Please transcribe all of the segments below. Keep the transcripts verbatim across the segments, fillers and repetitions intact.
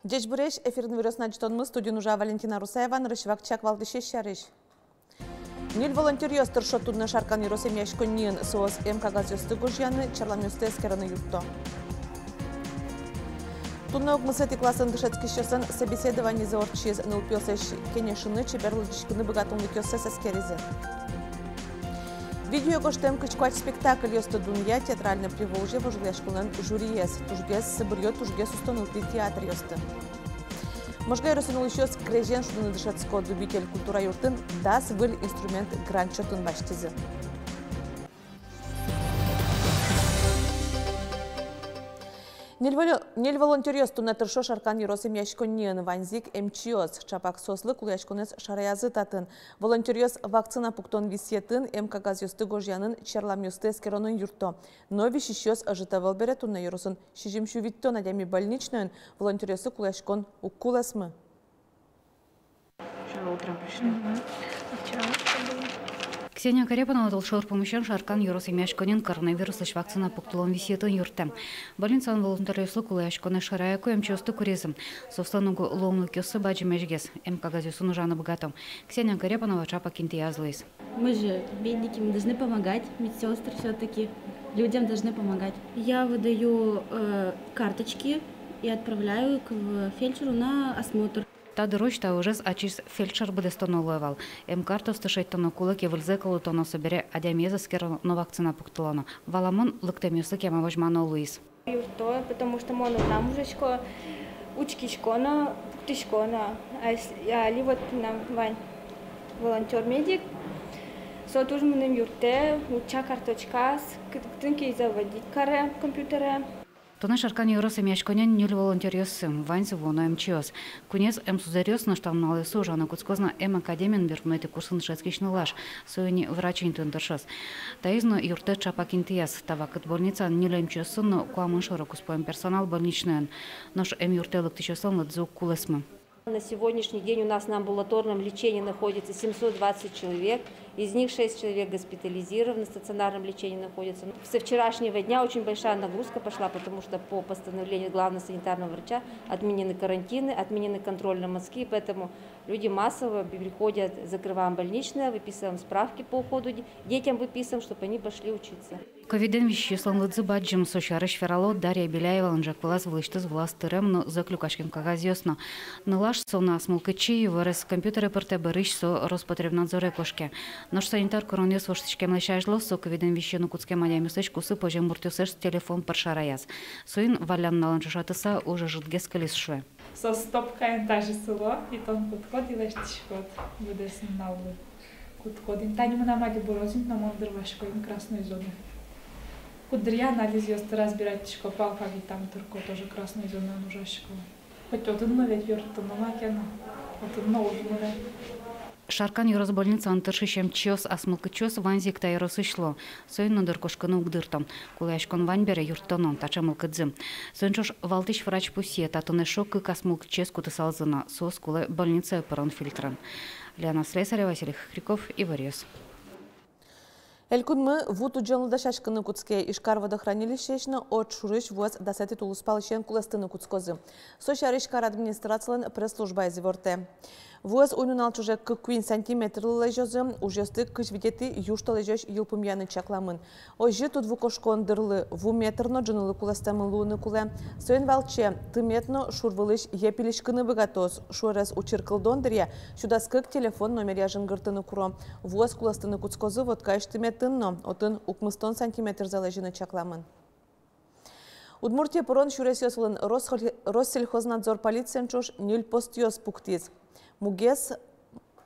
Ӟечбуресь! Эфирын «Иворъёс» но ӝытонмы, студиын ужа Валентина Русаева. Нырысь вакчияк валтӥсез сярысь. Ньыль волонтёръёс тыршо туннэ Шаркан ёросэз эмъяськонниын. Соос эм кагазъёсты гожъяны, черламъёсты эскероны юртто. Туннэ укмысэтӥ классын дышетскисьёслэн собеседованизы ортчиз. Нылпиослэсь кенешыны, чебер лыдӟиськыны быгатонлыкъёссэс эскеризы. Видео гожтэм кызь куать спектакльёсты дунъя «Театральное Приволжье» вожвылъяськонлэн жюриез. Тужгес сыбыръё, тужгес усто нылпи театръёсты. Можга ёросын улӥсьёс крезен шудыны дышетско. Дубитель культура юртын дас выль инструмент грант счётын басьтӥзы. Ньыль воло-, ньыль волонтёръёс туннэ тыршо Шаркан ёросэз эмъяськонниын. Ваньзы ик эмчиос. Чапак соослы кулэяськонэз шараязы татын. Волонтёръёс вакцина пуктон висъетын, эм кагазъёсты гожъянын, черламъёсты эскеронын юртто. Но висисьёс ӧжыт ӧвӧл бере. Туннэ ёросын сизьым сю витьтон адями больничнойын. Волонтёръёслы кулэяськон уг кулэсмы. Вчера утром пришли. Мгм. А вчера у нас что было? Ксения Карепанова толшор пумысен Шаркан ёросэз эмъяськонниын коронавируслэсь вакцина пуктылон висъетын юрттэ. Больницаын волонтёръёслы кулэяськонэз шараяку, эмчиосты куризы. Соослэн уго луонлыкъёссы бадӟымесьгес, эм кагазъёсын ужаны быгато. Ксения Карепанова чапак интыяз луиз. Мы же медики, мы должны помогать, медсёстры всё-таки. Людям должны помогать. Я выдаю, э, карточки и отправляю их к фельдшеру на осмотр. Та дырозь та ужез ачиз фельдшер быдэстоно луэ вал. Эм картаосты шедьтоно, кулэ ке, выльзэ кылдытоно, собере адямиез эскероно но вакцина пуктылоно. Валамон, лыктэмъёслы кема возьмано луиз. Юртто, потому что мон одна ужасько, учкисько но, пуктӥсько но. А ес-, а али вот мынам вань волонтёр-медик, со туж мыным юрттэ, утча карточкаос, кытын ке заводить каре компьютере. Туннэ Шаркан ёросэз эмъяськонниын ньыль волонтёръёс, ваньзы вуоно эмчиос. Куинез эмсузэръёс, нош та нуналъёсы ужаны кутскоз на эм академиын берпуметӥ курсын дышетскись нылаш. Со ини врач интыын тыршоз. Таиз но юрттэ чапак интыяз. Та вакыт больницаын ньыль эмчиосын но куамын шоро-куспо эмперсонал больничнойын. Нош эм юртэ лыктӥсьёслэн лыдзы уг кулэсмы. На сегодняшний день у нас на амбулаторном лечении находится семьсот двадцать человек, из них шесть человек госпитализированы, в стационарном лечении находятся. Со вчерашнего дня очень большая нагрузка пошла, потому что по постановлению главного санитарного врача отменены карантины, отменены контрольные мазки, поэтому люди массово приходят, закрываем больничные, выписываем справки по уходу, де-, детям выписываем, чтобы они пошли учиться. Ковидэн висисьёслэн лыдзы бадӟым. Со сярысь верало Дарья Беляевалэн ӝӧк вылаз вылысьтыз вылаз тырем но зӧк люкаськем кагазъёс но. Нылаш со но ас мылкыдчи, иворез компьютере пыртэ, бӧрысь со Роспотребнадзоре кошке. Нош санитар куронъёс воштӥськемлэсь азьло со ковидэн висьыны кутскем адямиослэсь кусы пӧзем муртъёсыз телефон пыр шараяз. Соин валлян нуналэн ӵошатыса уж ӧжытгес кылиз, шуэ. Со стопкаен тазьы сыло, и тон кутӥськод и лэсьтӥськод быдэс нуналлы. Кутӥськод ини, тани мынам али быроз ини, но мон дыр васько ини красной зонаен. Куддыръя анализъёсты разбирать карисько, палка витам тырко, тоже красной зонаын ужасько. Хоть отын но ведь юрттоно маке но, отын но уж мынэ. Шаркан ёрос больницаын тыршись эмчиос, ас мылкыдчиос ваньзы ик та ёросысь луо. Соин но дыр кошкыны уг дырто. Кулэяськон вань бере, юрттоно, таӵе мылкыдзы. Соин ӵош валтӥсь врач пусъе: татын эшшо кык ас мылкыдчиез кутысалзы на, соос кулэ больницае пырон фильтрен. Лена Слесарева, Василий Хохряков, Иворъёс. Элькунмы ву тудӟонлы дасяськыны кутске. Ижкар водохранилищеысь но Отшурысь вуэз дасэтӥ тулыспалысен кулэстыны кутскозы. Со сярысь кар администрацилэн пресс-службаез ивортэ. Вуэз уй-нунал ӵоже кык-куинь сантиметрлы лэзёзы, ужъёсты кызь витетӥ южтолэзёзь йылпумъяны чакламын. Озьы тудву кошкон дырлы ву метр но ӝынылы кулэстэмын луыны кулэ. Соин валче тымет но шур вылысь йӧ пилиськыны быгатоз. Шуэрес учыр кылдон дыръя сю дас кык телефон номеръя жингыртыны куро. Вуэз кулэстыны кутскозы Воткаысь тыметын но, отын укмыстон сантиметрзэ лэзьыны чакламын. Удмуртие пырон сюресъёс вылын Росхоль-, Россельхознадзор полициен ӵош ньыль постъёс пуктӥз. Мугез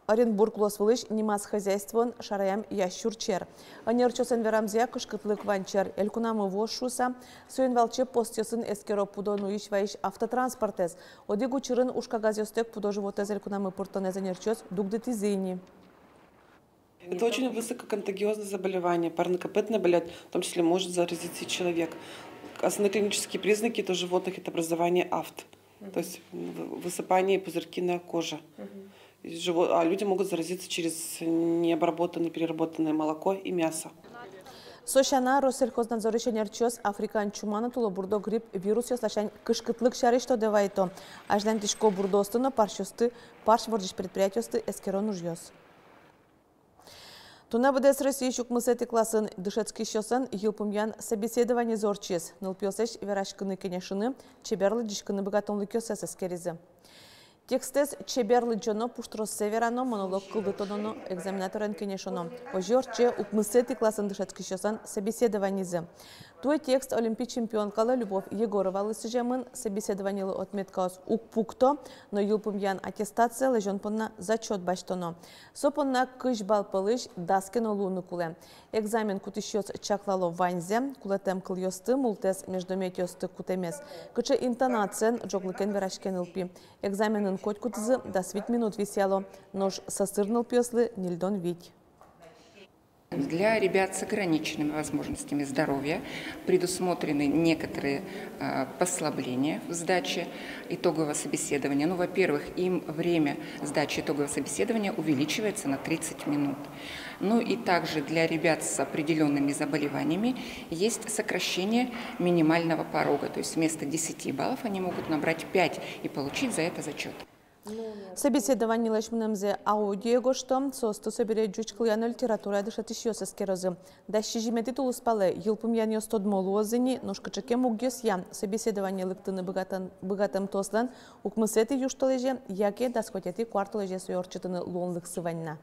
Оренбург улос вылысь нимаз хозяйствоын шараям ящур чер. Ӧнерчиослэн верамзыя, кышкытлык вань чер элькунамы вуоз шуыса. Соин валче постъёсын эскеро пудо нуись-ваись автотранспортэз. Одӥг учырын уж кагазъёстэк пудо-животэз элькунамы пыртонэз ӧнерчиос дугдытӥзы ини. Это очень высококонтагиозное заболевание, парнокопытный балет, в том числе может заразиться и человек. Основные клинические признаки у животных — это образование афт, то есть в-, высыпание пузырьки на коже. И живо-, а люди могут заразиться через необработанное, переработанное молоко и мясо. Со сяна, Россельхознадзорысь ӧнерчиос африкан чума но тылобурдо грипп вирусъёс ласянь кышкытлык сярысь тодэ вайто. Азьланьтӥсько бурдоосты но парсьёсты, парсь вордӥсь предприятиосты эскерон ужъёс. Туннэ быдэс Россиысь укмысэтӥ классын дышетскисьёслэн йылпумъян собеседованизы ортчиз. Нылпиослэсь вераськыны-кенешыны, чебер лыдӟиськыны быгатонлыкъёссэс эскеризы. Текстэз чебер лыдӟоно, пуштроссэ верано, монолог кылдытоно но экзаменаторен кенешоно. Озьы ортче укмысэтӥ классын дышетскисьёслэн собеседованизы. Туэ текст олимпи чемпионкалы Любовь Егоровалы сӥземын. Собеседованилы отметкаос уг пукто, но йылпумъян аттестация лэзён понна зачёт басьтоно. Со понна кызь балл пӧлысь дас ке но луыны кулэ. Экзамен кутӥсьёс чаклало ваньзэ: кулэтэм кылъёсты, мултэс междометиосты кутэмез, кыӵе интонациен, ӝоглыкен вераське нылпи. Экзаменын котькудӥзлы дас вить минут висъяло, нош сӧсыр нылпиослы ньыльдон вить. Для ребят с ограниченными возможностями здоровья предусмотрены некоторые, э, послабления в сдаче итогового собеседования. Ну, во-первых, им время сдачи итогового собеседования увеличивается на тридцать минут. Ну и также для ребят с определёнными заболеваниями есть сокращение минимального порога. То есть вместо десяти баллов они могут набрать пять и получить за это зачёт. Собеседованилэсь мынэмзэ аудиое гожто. Соосты собере ӟуч кылъя но литературая дышетӥсьёс эскерозы. Дас сизьыметӥ тулыспалэ йылпумъянъёс тодмо луозы ни. Нош кыӵе ке мугъёсъя собеседование лыктыны быгатэн-, быгатэмтослэн укмысэтӥ южтолэзе яке дас куатетӥ куартолэзе сое ортчытыны луонлыксы вань на.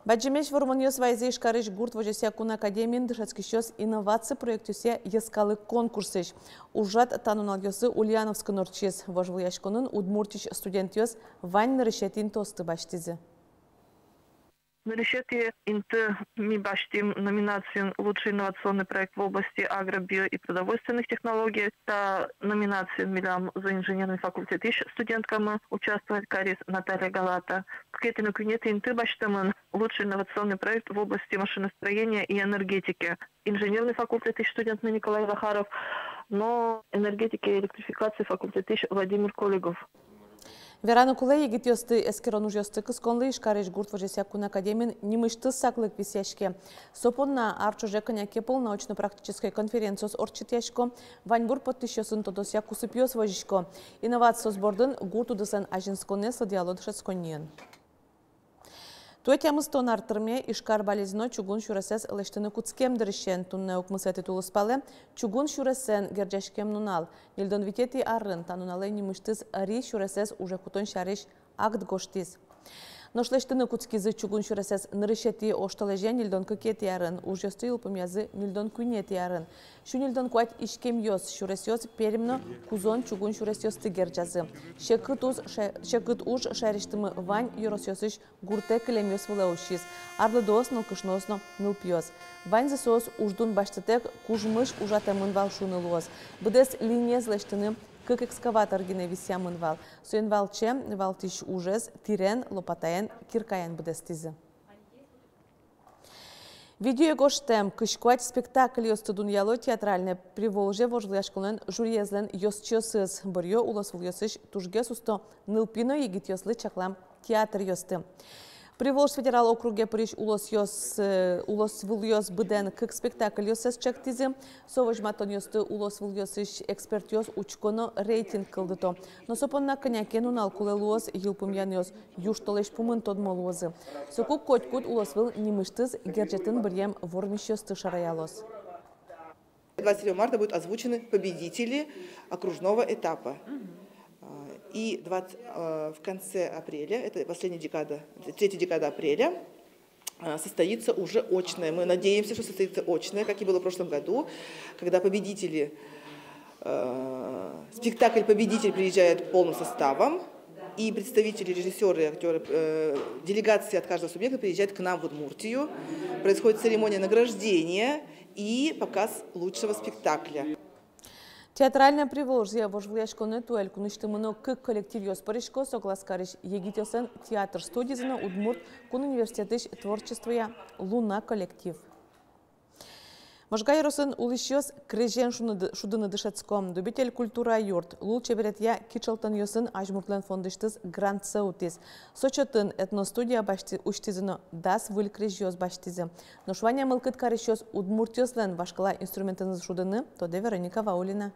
Бадӟымесь вормонъёс вайизы Ижкарысь гурт возёсъя кун академиын дышетскисьёс инноваци проектъёсъя йӧскалык конкурсысь. Ужрад та нуналъёсы Ульяновскын ортчиз. Вожвылъяськонын Удмуртиысь студентъёс вань нырысетӥ интыосты басьтӥзы. Нырысетӥ инты ми басьтӥм номинациын «Лучший инновационный проект в области агро-, био- и продовольственных технологий». Та номинациын милям зооинженерный факультетысь студенткамы участвовать кариз, Наталья Галата. Кыкетӥ но куинетӥ инты басьтэмын «Лучший инновационный проект в области машиностроения и энергетики». Инженерный факультетысь студентмы Николай Захаров, но энергетики и электрификации факультетысь Владимир Колигов. Вераны кулэ, егитъёсты эскерон ужъёсты кысконлы Ижкарысь гурт возёсъя кун академиын нимысьтыз саклык висъяське. Со понна ар ӵоже кӧня ке пол научно-практической конференциос ортчытъясько, ваньбур поттӥсьёсын тодосъя кусыпъёс возисько. Инновациос бордын гурт удыслэн азинсконэз лыдъяло дышетсконниын. Туэ тямыстон ар тырме Ижкар-Балезино чугун сюресэз лэсьтыны кутскем дырысен. Туннэ, укмысэтӥ тулыспалэ, чугун сюресэн герӟаськем нунал. Ньыльдон витетӥ арын та нуналэ нимысьтыз ри сюресэз уже кутон сярысь акт гожтӥз. Нош лэсьтыны кутскизы чугун сюресэз нырысетӥ оштолэзе ньыльдон кыкетӥ арын, ужъёсты йылпумъязы ньыльдон куинетӥ арын. Сю ньыльдон куать иськемъёс сюресъёс Пермь но Кузон чугун сюресъёсты герӟазы. Секыт уж ша-, секыт уж шаерысьтымы вань ёросъёсысь гуртэ кылемъёс вылэ усиз: арлыдоос, нылкышноос но нылпиос. Ваньзы соос уждун басьтытэк кужмысь ужатэмын вал шуыны луоз. Быдэс линиез лэсьтыны кык экскаватор гинэ висъямын вал. Соин валче валтӥсь ужез тӥрен, лопатаен, киркаен быдэстӥзы. Видеогожтэм, кызь куать спектакльёсты дунъяло «Театральное Приволжье» вожвылъяськонлэн жюриезлэн ёзчиосыз. Быръё улосвылъёсысь тужгес усто нылпи но егитъёслы чаклам театръёсты. Приволжск федерал округе пырись улосъёс, э, улосвылъёс быдэн кык спектакльёссэс чектӥзы. Со возьматонъёсты улосвылъёсысь экспертъёс учко но рейтинг кылдыто. Но со понна кӧня ке нунал кулэ луоз, йылпумъянъёс южтолэзь пумын тодмо луозы. Соку котькуд улосвыл нимысьтыз герӟетын быръем вормисьёсты шараялоз. Двадцать седьмого марта будут озвучены победители окружного этапа. А, и двадцать, э, в конце апреля, это последняя декада, третья декада апреля, э, состоится уже очное. Мы надеемся, что состоится очное, как и было в прошлом году, когда победители, э, спектакль «Победитель» приезжает полным составом, и представители, режиссёры, актёры, э, делегации от каждого субъекта приезжают к нам в Удмуртию. Происходит церемония награждения и показ лучшего спектакля. «Театральное Приволжье» вожвылъяськонэ туэ элькунысьтымы но кык коллективъёс пырисько. Согласкарысь егитъёслэн театр студизы но Удмурт кун университетысь творчествоя «Луна» коллектив. Можга ёросын улӥсьёс крезен шуныды-, шудыны дышетско. Дубитель культура юрт лулчеберетъя кичӧлтонъёсын азьмуртлэн фондысьтыз грантсэ утӥз. Со чотын этностудия басьты-, усьтӥзы но дас выль крезьёс басьтӥзы. Нош вань-а мылкыд карисьёс удмуртъёслэн вашкала инструментэнызы шудыны, тодэ Вероника Ваулина.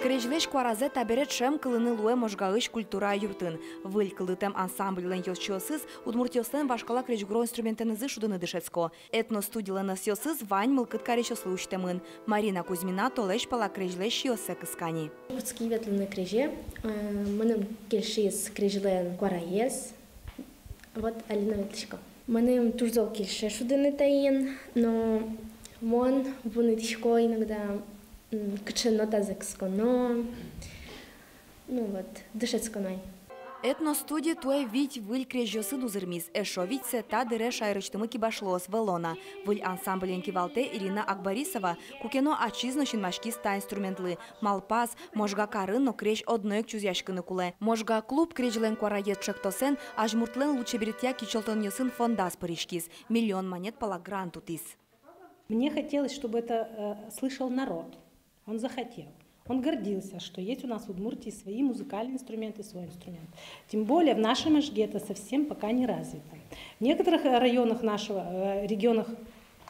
Крезьлэсь куаразэ табере ӵем кылыны луэ Можгаысь культура юртын. Выль кылдытэм ансамбльлэн ёзчиосыз удмуртъёслэн вашкала крезьгуро инструментэнызы шудыны дышетско. Этностудилэн ӧсъёсыз вань мылкыд карисьёслы усьтэмын. Марина Кузьмина толэзь пала крезьлэсь сиоссэ кыска ни. Кутски ветлыны крезе, э, мыным кельшиз крезьлэн куараез. Вот али но ветлӥсько. Мыным туж зол кельше шудыны таин, но мон вунэтӥсько иногда, м, кыӵе нотазэ кысконо. Ну вот, дышетсконай. Этностудия туэ вить выль крезьёсын узырмиз, эшшо витьсэ та дыре шаерысьтымы кибашлыос вӧло на. Выль ансамблен кивалтэ Ирина Акбарисова, куке но ачиз но синмаськиз та инструментлы. Малпаз, Можга карын но крезь одно ик чузъяськыны кулэ. Можга клуб «Крезьлэн куараез» ӵектосэн азьмуртлэн лулчеберетъя кичӧлтонъёсын фондаз пыриськиз, миллион манет пала грант утӥз. Мне хотелось, чтобы это, э, слышал народ. Он захотел. Он гордился, что есть у нас в Удмуртии свои музыкальные инструменты, свой инструмент. Тем более в нашей Можге это совсем пока не развито. В некоторых, э, районах нашего, э, регионах,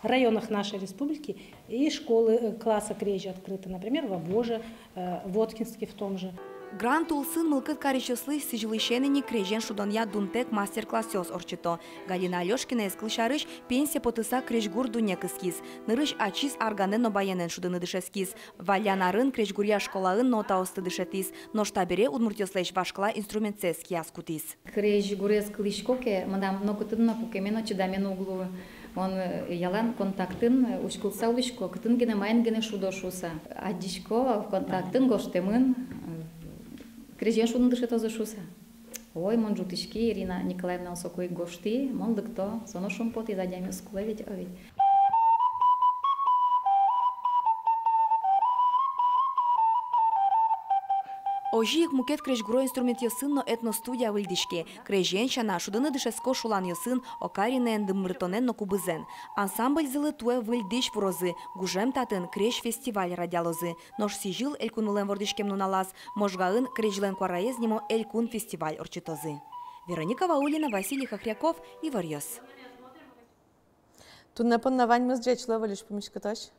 районах нашей республики и школы, э, класса крезья открыты, например, в Обоже, э, Воткинске в том же. Грант улсын мылкыд карисьёслы сӥзьылысен ини крезен шудонъя дунтэк мастер-классъёс ортчыто. Галина Алёшкина, ӧз кылсярысь, пенсие потыса крезьгур дунне кыскиз. Нырысь ачиз арганэн но баянэн шудыны дышетскиз. Валлян арын крезьгуръя школаын нотаосты дышетӥз. Нош табере удмуртъёслэсь вашкала инструментсэс кияз кутӥз. Крезьгурез кылӥсько ке, мынам нокытын но пукеме но чидамен уг луы. Мон, э, ялан контактын, э, учкылыса улӥсько, кытын гинэ, маин гинэ шудо шуыса. Адӟисько, контактын гожтэмын, э, крезен шудыны дышетозы шуыса. Ой, мон ӝутӥськи, Ирина Николаевна соку ик гожтӥ, мон лыкто, со но шумпотӥз, адямиос кулэ ведь, ой. Озьы ик мукет крезьгуро инструментъёсын но этностудия выльдӥське. Крезен сяна, шудыны дышетско шуланъёсын, окаринэн, дымбыртонэн но кубызэн. Ансамбльзылы туэ выль дӥсь вурозы, гужем татын крезь фестиваль радъялозы. Нош сӥзьыл элькунмылэн вордӥськем нуналаз Можгаын «Крезьлэн куараез» нимо элькун фестиваль ортчытозы. Вероника Ваулина, Василий Хохряков, «Иворъёс». Туннэ понна ваньмыз. Ӟеч луэ, выльысь пумиськытозь.